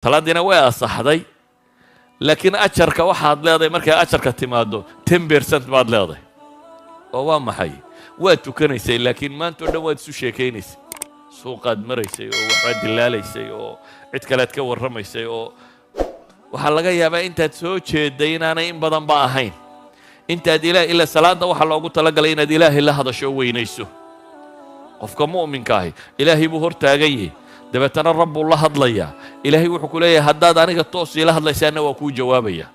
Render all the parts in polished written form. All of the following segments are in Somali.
Salaaddiina way asaxday, laakiin ajarka waxaad leedahay, markay ajarka timaado, 10% baad leedahay. Oo waa maxay? Waad tukanaysay, laakiin maanta o dhan waad isu sheekaynaysay, suuqaad maraysay oo waxbaad dilaalaysay oo cid kalead ka warramaysay, oo waxaa laga yaabaa intaad soo jeeday inaanay in badanba ahayn intaad ilaah ila. Salaadda waxaa loogu talagalay inaad Ilaahay la hadasho oo weynayso. Qofka mu'minka ahi Ilaahay buu hor taagan yahay, dabeetana Rabbuu la hadlayaa. Ilaahay wuxuu ku leeyahay, haddaad aniga toos iila hadlaysaana, waa kuu jawaabaya.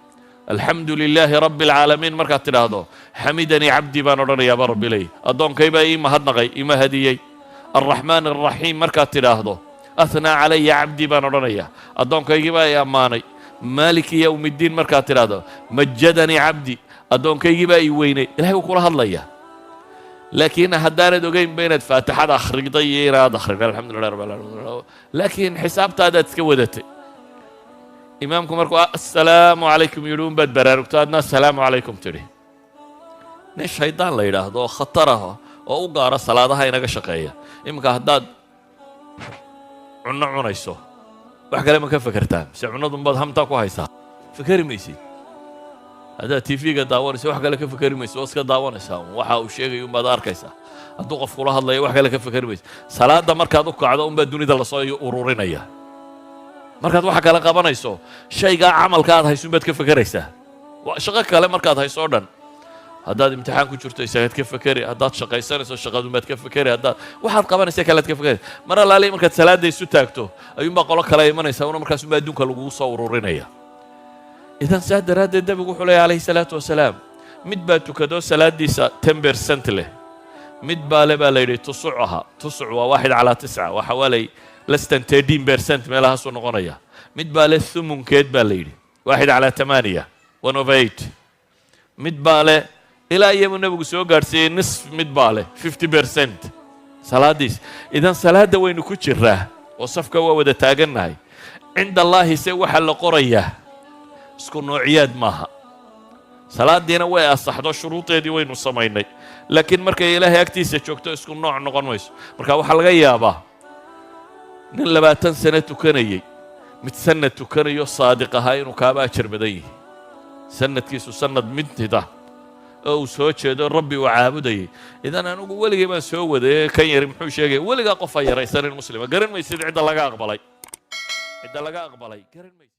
"الحمد لله رب العالمين" markaad tidhaahdo, "حمدني عبدي" baan odhanayaa, baa Rabbi leeyahy, addoonkay baa ii mahadnaqay, ii mahadiyey. "الرحمن الرحيم" markaad tidhaahdo, "أثنى علي عبدي" baan odhanayaa, addoonkaygii baa i ammaanay. "مالك يوم الدين" markaad tidhaahdo, "مجدني عبدي", addoonkaygii baa ii weynay. Ilahay wuu kula hadlayaa, laakiin haddaanad ogeynba inaad Faatixada akhriday iyo inaad akhriday "الحمد لله رب العالمين", laakiin xisaabtaadaad iska wadatay, imaamku markuu "السلام عليكم" yidhi un baad baraarugto, adna "السلام عليكم" tidhi. Nin shaydaan la yidhaahdo oo khatar ah oo u gaara salaadaha inaga shaqeeya. Iminka haddaad cunno cunayso, wax kale ma ka fekertaa mise cunnadunbaad hamtaa ku haysaa? Fekeri maysid. Haddaad TV-ga daawanayso, wax kale ka fekeri maysid, waa iska daawanaysaa, waxa uu sheegaya unbaad arkaysaa. Hadduu qof kula hadlayo, wax kale ka fekeri maysid. Salaadda markaad u kacdo unbaa dunida lasoo ururinaya. Markaad waxa kale qabanayso, shaygaa camalka aad hayso unbaad ka fekeraysaa. Shaqo kale markaad hayso o dhan, haddaad imtixaan ku jirto, isagaad ka fekeri. Haddaad shaqaysanayso, shaqadunbaad ka fekeri. Haddaad waxaad qabanaysa kalead ka fekeri. Mar allaali markaad salaadda isu taagto, ayuunbaa qolo kale imanaysa una, markaasunbaa adduunka lagugu soo ururinaya. Idan saa daraaddeed Nebigu wuxuu leeyahy, عليه الصلاة والسلام, mid baa tukado salaaddiisa 10% leh, mid baa le baa la yidhi tusucaha. Tusuc waa واحد على تسعة, waa xawaalay less than 13% meelahaasuu noqonaya. Mid baa le thumunkeed baa la yidhi, واحد على ثمانية, 1/8. Mid baa leh ilaa iyabuu Nebigu soo gaadhsiiyey nisf. Mid baa leh 50% salaaddiis. Idan salaadda waynu ku jiraa oo safka waa wada taagannahay. عند الله se waxaa la qorayaa isku noociyaad maaha. Salaaddiina way asaxdo, shuruudeedii waynu samaynay, laakiin markay Ilaahay agtiisa joogto isku nooc noqon mayso. Marka waxaa laga yaabaa nin 20 sano tukanayey, mid sanad tukanayo saadiq ahaa, inuu kaaba ajar badan yihi. Sanadkiisu sanad mintida oo uu soo jeedo, Rabbi uu caabudayay. Idan anigu weligay baan soo waday, kan yari muxuu sheegaya? Weligaa qof ha yaraysanin muslima. Garan maysid cidda laga aqbalay, cidda laga aqbalay garan maysid.